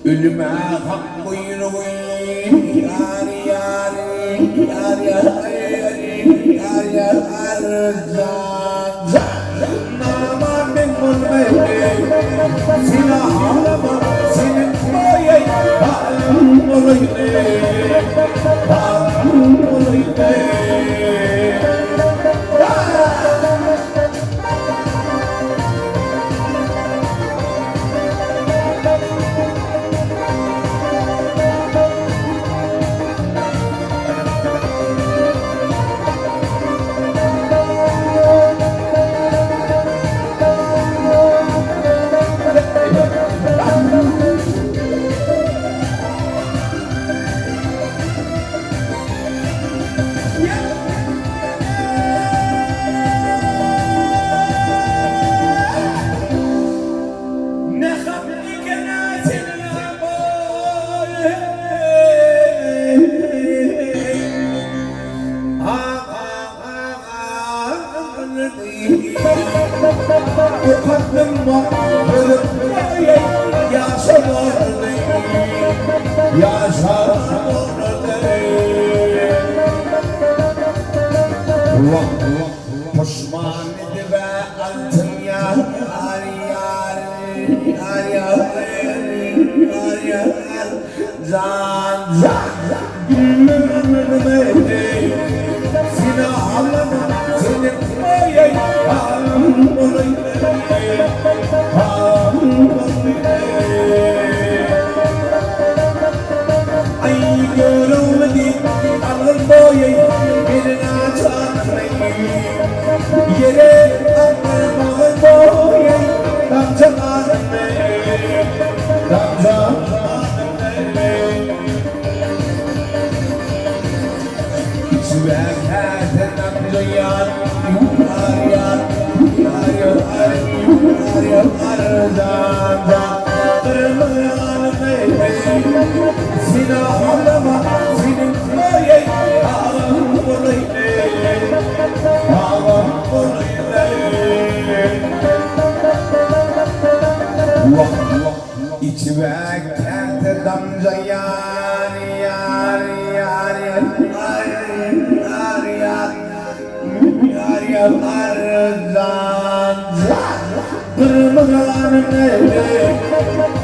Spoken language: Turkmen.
Ölüme hak buýrugy ýar ýar ýar ýar ýar ýar jan jan Nama men bolmaly Seni halama seniň boýy Halym bolaýdy Halym bolaýdy. Nähak eken-ä seniň Puşman edib-ä altyn ýar ýar ýar ýar ýar ýar jan jan Içime käte damjaýar ýar ýar ýar ýar ýar ýar ýar jan jan.